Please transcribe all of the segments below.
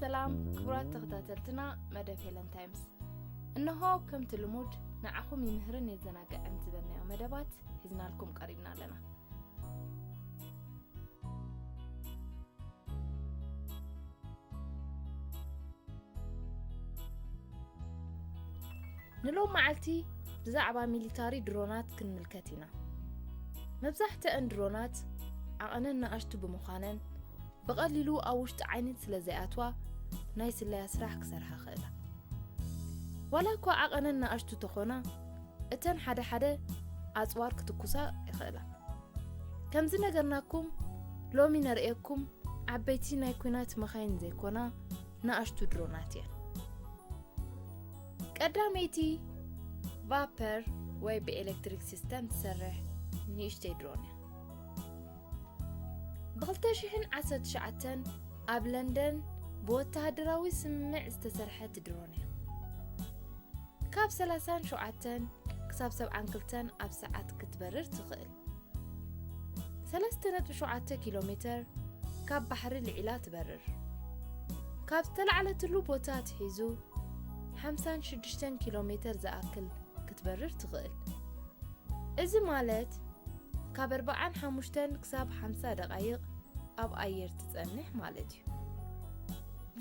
ሰላም ክቡራት ተኸታተልትና መደብ ሄለን ታይምስ፣ እነሆ ከምቲ ልሙድ ንዓኹም ይምህርን የዘናግዕን ዝበልናዮ መደባት ሒዝናልኩም ቀሪብና ኣለና። ንሎም መዓልቲ ብዛዕባ ሚሊታሪ ድሮናት ክንምልከት ኢና። መብዛሕትአን ድሮናት ዓቐነን ንኣሽቱ ብምዃነን ብቐሊሉ ኣብ ውሽጢ ዓይኒ ስለ ዘይኣትዋ ናይ ስለያ ስራሕ ክሰርሓ ይኽእላ። ዋላ እኳ ዓቐነን ንኣሽቱ ተኾና፣ እተን ሓደ ሓደ ኣጽዋር ክትኩሳ ይኽእላ። ከምዚ ነገርናኩም ሎሚ ነርእየኩም ዓበይቲ ናይ ኲናት መኻይን ዘይኮና ንኣሽቱ ድሮናት እየን። ቀዳመይቲ ቫፐር ወይ ብኤሌክትሪክ ሲስተም ትሰርሕ ንእሽተይ ድሮን እያ። ብ2019 ኣብ ለንደን ብወተሃደራዊ ስምምዕ ዝተሰርሐት ድሮን እያ። ካብ 37 ክሳብ 72 ኣብ ሰዓት ክትበርር ትኽእል። 3.7 ኪሎ ሜትር ካብ ባሕሪ ልዒላ ትበርር። ካብ ዝተላዕለትሉ ቦታ ኣትሒዙ 56 ኪሎ ሜትር ዝኣክል ክትበርር ትኽእል። እዚ ማለት ካብ 45 ክሳብ 50 ደቓይቕ ኣብ ኣየር ትጸንሕ ማለት እዩ።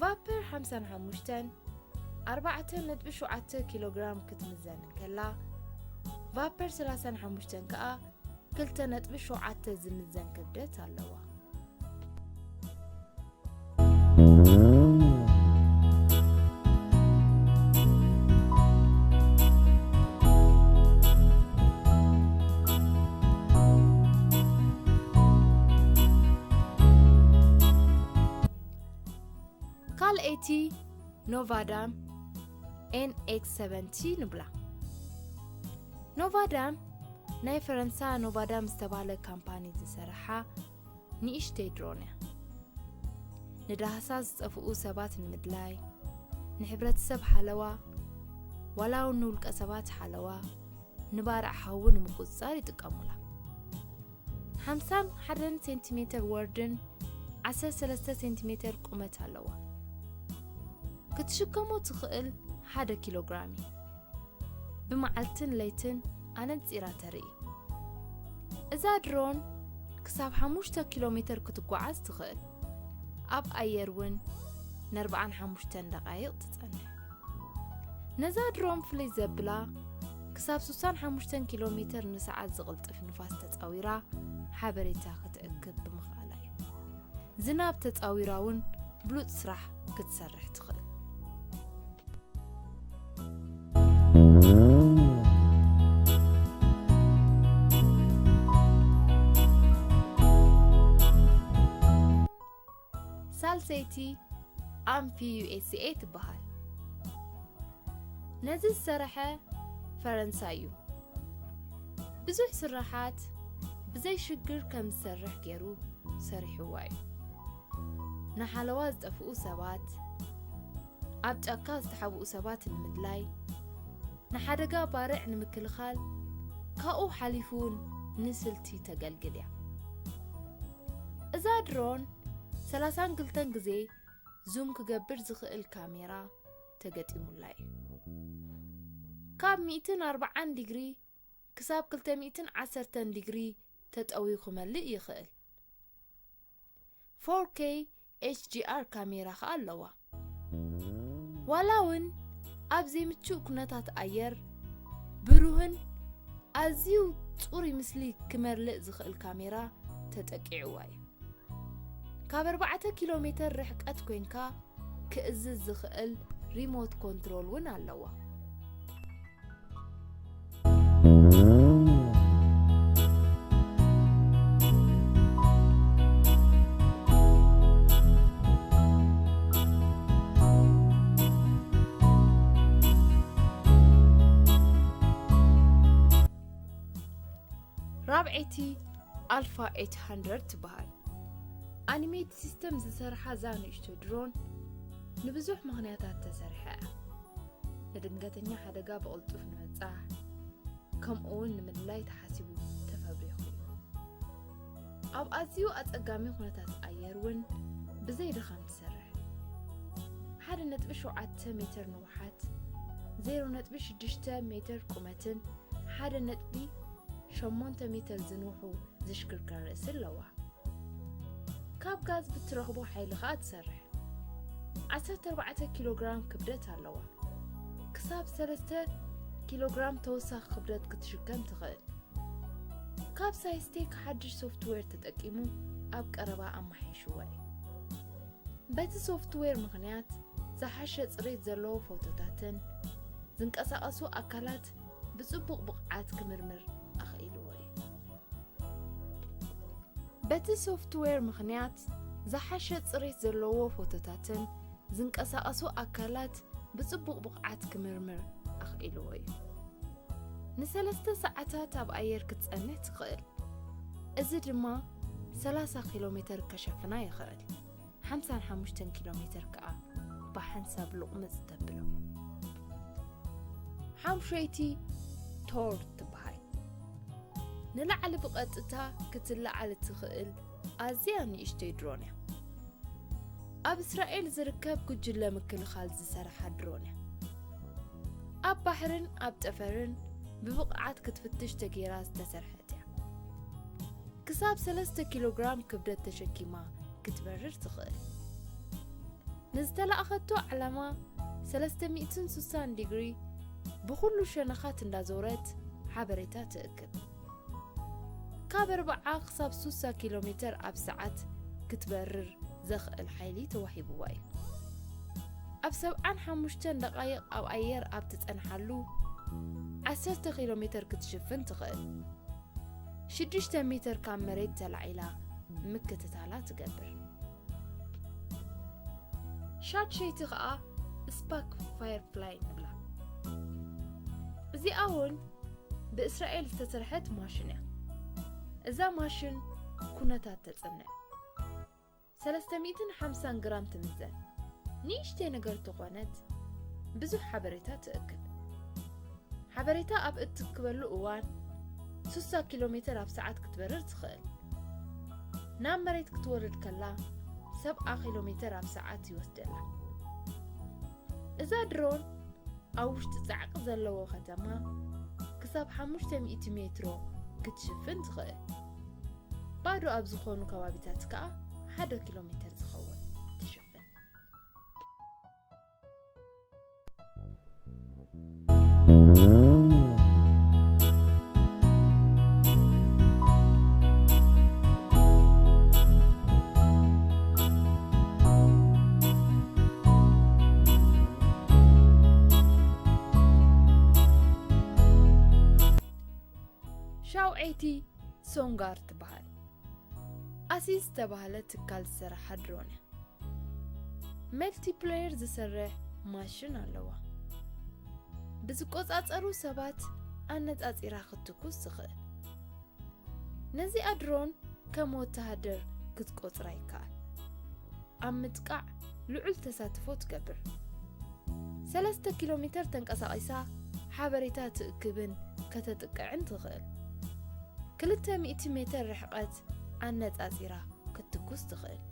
ቫፐር 55 4.7 ኪሎ ግራም ክትምዘን እንከላ፣ ቫፐር 35 ከኣ 2.7 ዝምዘን ክብደት ኣለዋ። ካልኣይቲ ኖቫዳም ኤን ኤክስ ሰቨንቲ ንብላ። ኖቫዳም ናይ ፈረንሳ ኖቫዳም ዝተባህለ ካምፓኒ ዝሰርሓ ንእሽተይ ድሮን እያ። ንዳህሳስ ዝጠፍኡ ሰባት ንምድላይ፣ ንሕብረተሰብ ሓለዋ፣ ዋላ እውን ንውልቀ ሰባት ሓለዋ፣ ንባርዕ ሓዊ ንምቁጽጻር ይጥቀሙላ። 51 ሴንቲሜትር ወርድን 13 ሴንቲሜትር ቁመት ኣለዋ። ክትሽከሞ ትኽእል ሓደ ኪሎ ግራም እዩ። ብመዓልትን ለይትን ኣነጺራ ተርኢ። እዛ ድሮን ክሳብ 5 ኪሎ ሜትር ክትጓዓዝ ትኽእል። ኣብ ኣየር እውን ን45 ደቓይቕ ትጸንሕ። ነዛ ድሮን ፍልይ ዘብላ፣ ክሳብ 65 ኪሎ ሜትር ንሰዓት ዝቕልጥፍ ንፋስ ተጻዊራ ሓበሬታ ክትእክብ ብምኽኣላ እዩ። ዝናብ ተጻዊራ እውን ብሉጽ ስራሕ ክትሰርሕ ትኽእል። ሳልሰይቲ ኣምፊ ዩ ኤስ ኤ ትበሃል። ነዚ ዝሰርሐ ፈረንሳ እዩ። ብዙሕ ስራሓት ብዘይ ሽግር ከም ዝሰርሕ ገይሩ ሰሪሕዋ እዩ። ንሓለዋ ዝጠፍኡ ሰባት፣ ኣብ ጫካ ዝተሓብኡ ሰባት ንምድላይ፣ ንሓደጋ ባርዕ ንምክልኻል፣ ካብኡ ሓሊፉ እውን ንስልቲ ተገልግል እያ። እዛ ድሮን 32 ግዜ ዙም ክገብር ዝኽእል ካሜራ ተገጢሙላ እዩ። ካብ 140 ዲግሪ ክሳብ 210 ዲግሪ ተጠውዩ ክመልእ ይኽእል። ፎር ኬ ኤች ዲ ኣር ካሜራ ኸኣ ኣለዋ። ዋላ እውን ኣብ ዘይምቹእ ኩነታት ኣየር፣ ብሩህን ኣዝዩ ጽሩይ ምስሊ ክመልእ ዝኽእል ካሜራ ተጠቂዕዋ እዩ። ካብ 4 ኪሎ ሜትር ርሕቀት ኮይንካ ክእዝዝ ዝኽእል ሪሞት ኮንትሮል እውን ኣለዋ። ራብዐይቲ ኣልፋ 800 ትበሃል። ኣኒሜት ሲስተም ዝሰርሓ እዛ ንእሽቶ ድሮን ንብዙሕ ምኽንያታት ተሰሪሓ እያ። ንድንገተኛ ሓደጋ ብቕልጡፍ ንምብጻሕ፣ ከምኡ እውን ንምድላይ ተሓሲቡ ተፈብሪኹ እዩ። ኣብ ኣዝዩ ኣጸጋሚ ኩነታት ኣየር እውን ብዘይ ድኻም ትሰርሕ። ነጥቢ ሸውዓተ ሜትር ንውሓት፣ ዜሮ ነጥቢ ሽዱሽተ ሜትር ቁመትን ሓደ ነጥቢ ሸሞንተ ሜትር ዝንውሑ ዝሽክርከር ርእሲ ኣለዋ። ካብ ጋዝ ብትረኽቦ ሓይሊ ኸኣ ትሰርሕ። ዓሰርተ ኣርባዕተ ኪሎ ግራም ክብደት ኣለዋ። ክሳብ ሰለስተ ኪሎ ግራም ተወሳኺ ክብደት ክትሽከም ትኽእል። ካብ ሳይስቴክ ሓድሽ ሶፍትዌር ተጠቂሙ ኣብ ቀረባ ኣማሒሽዎ እዩ። በቲ ሶፍትዌር ምኽንያት ዝሓሸ ጽሬት ዘለዎ ፎቶታትን ዝንቀሳቐሱ ኣካላት ብጽቡቕ ብቕዓት ክምርምር ኣኽኢልዎ እዩ። በቲ ሶፍትዌር ምኽንያት ዝሓሸ ጽሬት ዘለዎ ፎቶታትን ዝንቀሳቐሱ ኣካላት ብጽቡቕ ብቕዓት ክምርምር ኣኽኢልዎ እዩ። ንሰለስተ ሰዓታት ኣብ ኣየር ክትጸንሕ ትኽእል። እዚ ድማ ሰላሳ ኪሎ ሜተር ከሸፍና ይኽእል። ሓምሳን ሓሙሽተን ኪሎ ሜተር ከኣ ብሓንሳብ ሉቕምጽ ተብሎ። ሓምሸይቲ ቶር ትበሃል። ንላዕሊ ብቐጥታ ክትለዓል እትኽእል ኣዝያ ንእሽተይ ድሮን እያ። ኣብ እስራኤል ዝርከብ ጉጅለ ምክልኻል ዝሰርሓ ድሮን እያ። ኣብ ባሕርን ኣብ ጠፈርን ብብቕዓት ክትፍትሽ ተገይራ ዝተሰርሐት እያ። ክሳብ ሰለስተ ኪሎ ግራም ክብደት ተሸኪማ ክትበርር ትኽእል። ንዝተላእኸቶ ዓላማ ሰለስተ ሚእትን ስሳን ዲግሪ ብኹሉ ሸነኻት እንዳዞረት ሓበሬታ ትእክብ። ካብ ኣርብዓ ክሳብ ስሳ ኪሎ ሜተር ኣብ ሰዓት ክትበርር ዘኽእል ሓይሊ ተዋሂብዋ እዩ። ኣብ ሰብዓን ሓሙሽተን ደቓይቕ ኣብ ኣየር ኣብ ትጸንሓሉ፣ ዓሰርተ ኪሎ ሜተር ክትሽፍን ትኽእል። ሽዱሽተ ሜተር ካብ መሬት ተላዒላ ምክትታላ ትገብር። ሻድሸይቲ ኸኣ ስፓክ ፋየርፍላይ ንብላ። እዚኣ እውን ብእስራኤል ዝተሰርሐት ማሽን እያ። እዛ ማሽን ኩነታት ተጽንዕ። ሰለስተ ሚእትን ሓምሳን ግራም ትምዘን። ንእሽተይ ነገር ተኾነት፣ ብዙሕ ሓበሬታ ትእክብ። ሓበሬታ ኣብ እትክበሉ እዋን፣ ስሳ ኪሎ ሜተር ኣብ ሰዓት ክትበርር ትኽእል። ናብ መሬት ክትወርድ ከላ፣ ሰብዓ ኪሎ ሜተር ኣብ ሰዓት ይወስደላ። እዛ ድሮን ኣብ ውሽጢ ጻዕቂ ዘለዎ ከተማ ክሳብ ሓሙሽተ ሚእቲ ሜትሮ ክትሽፍን ትኽእል። ባዶ ኣብ ዝኾኑ ከባቢታት ከኣ ሓደ ኪሎ ሜተር ዝኸውን ትሽፍን። ሻውዐይቲ ሶንጋር ትበሃል። ኣሲስ ዝተባህለ ትካል ዝሰርሓ ድሮን እያ። መልቲፕሌየር ዝሰርሕ ማሽን ኣለዋ። ብዝቆጻጸሩ ሰባት ኣነጻጺራ ክትትኩስ ትኽእል። ነዚኣ ድሮን ከም ወተሃደር ክትቆጽራ ይከኣል። ኣብ ምጥቃዕ ልዑል ተሳትፎ ትገብር። ሰለስተ ኪሎ ሜተር ተንቀሳቒሳ ሓበሬታ ትእክብን ከተጥቅዕን ትኽእል። ክልተ ሚእቲ ሜተር ርሕቐት ኣነጻጺራ ክትትኩስ ትኽእል።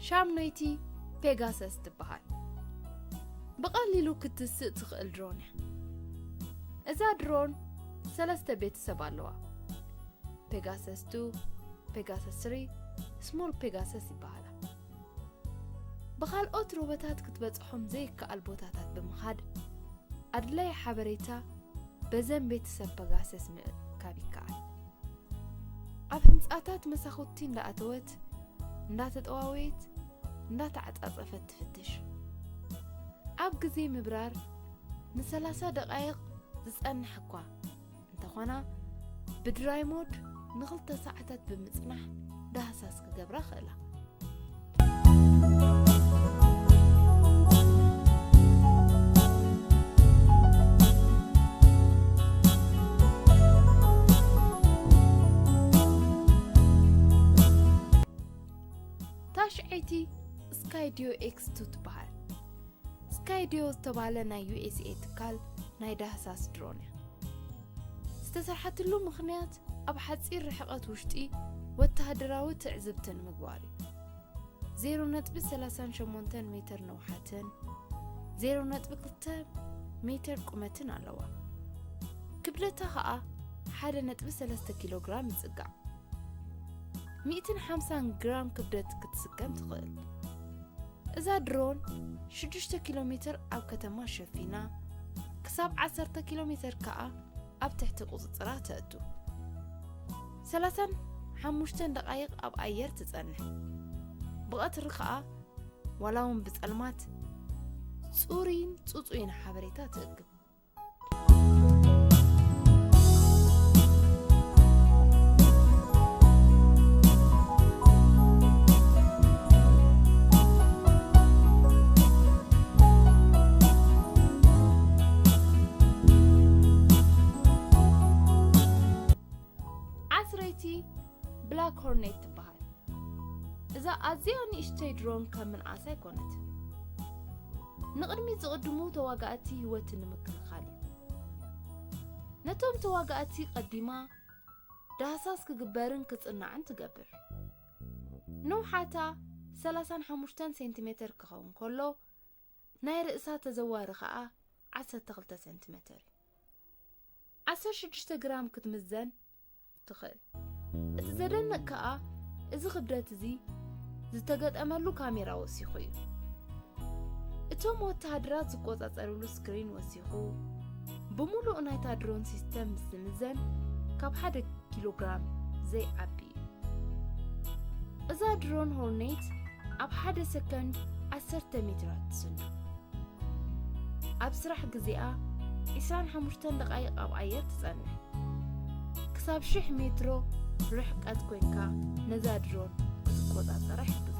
ሻምነይቲ ፔጋሰስ ትበሃል። ብቐሊሉ ክትስእ ትኽእል ድሮን እያ። እዛ ድሮን ሰለስተ ቤተሰብ ኣለዋ። ፔጋሰስ ቱ፣ ፔጋሰስ ስሪ፣ ስሞል ፔጋሰስ ይበሃላ። ብኻልኦት ሮቦታት ክትበጽሖም ዘይከኣል ቦታታት ብምኻድ ኣድላዪ ሓበሬታ በዘን ቤተሰብ ፔጋሰስ ምእካብ ይከኣል። ኣብ ህንጻታት መሳኹቲ እንዳኣተወት፣ እንዳተጠዋወየት፣ እንዳተዓጻጸፈት ትፍትሽ። ኣብ ግዜ ምብራር ንሰላሳ ደቓይቕ ዝጸንሕ እኳ እንተኾና፣ ብድራይ ሞድ ንኽልተ ሰዓታት ብምጽናሕ ዳህሳስ ክገብራ ክእላ። ታሽዐይቲ ስካይዲዮ ኤክስ ቱ ትበሃል። ስካይዲዮ ዝተባህለ ናይ ዩ ኤስ ኤ ትካል ናይ ዳህሳስ ድሮን እያ። ዝተሰርሓትሉ ምኽንያት ኣብ ሓጺር ርሕቐት ውሽጢ ወተሃደራዊ ትዕዝብቲ ንምግባር እዩ። ዜሮ ነጥቢ ሰላሳን ሸሞንተን ሜትር ንውሓትን ዜሮ ነጥቢ ክልተ ሜትር ቁመትን ኣለዋ። ክብደታ ኸኣ ሓደ ነጥቢ ሰለስተ ኪሎ ግራም ይጽጋዕ። ሚእትን ሓምሳን ግራም ክብደት ክትስከም ትኽእል። እዛ ድሮን ሽዱሽተ ኪሎ ሜትር ኣብ ከተማ ሸፊና፣ ክሳብ ዓሰርተ ኪሎ ሜትር ከኣ ኣብ ትሕቲ ቁጽጽራ ተእቱ። ሰላሳን ሓሙሽተን ደቓይቕ ኣብ ኣየር ትጸንሕ። ብቐትሪ ከኣ ዋላ እውን ብጸልማት ጽሩይን ጽጹይን ሓበሬታ ትእክብ። ዓስረይቲ ብላክ ሆርኔት ትበሃል። እዛ ኣዝያ ንእሽተይ ድሮን ከም ምንኣስ ኣይኮነትን። ንቕድሚት ዝቕድሙ ተዋጋእቲ ህይወት ንምክልኻል እዩ። ነቶም ተዋጋእቲ ቀዲማ ዳህሳስ ክግበርን ክጽናዕን ትገብር። ንውሓታ ሰላሳን ሓሙሽተን ሴንቲሜተር ክኸውን ከሎ፣ ናይ ርእሳ ተዘዋሪ ኸኣ ዓሰርተ ክልተ ሴንቲሜተር እዩ። ዓሰርተ ሽዱሽተ ግራም ክትምዘን ትኽእል። እቲ ዘደንቕ ከኣ፣ እዚ ክብደት እዚ ዝተገጠመሉ ካሜራ ወሲኹ እዩ። እቶም ወተሃደራት ዝቆጻጸርሉ ስክሪን ወሲኹ፣ ብምሉእ ናይታ ድሮን ሲስተም ምስ ዝምዘን፣ ካብ ሓደ ኪሎ ግራም ዘይዓቢ እዩ። እዛ ድሮን ሆርኔት ኣብ ሓደ ሰከንድ ዓሰርተ ሜትራት ትስንዱ። ኣብ ስራሕ ግዜኣ ዕስራን ሓሙሽተን ደቓይቕ ኣብ ኣየር ትጸንሕ። ክሳብ ሽሕ ሜትሮ ርሕቀት ኮይንካ ነዛ ድሮን ክትቆጻጸራ ይሕግዝ።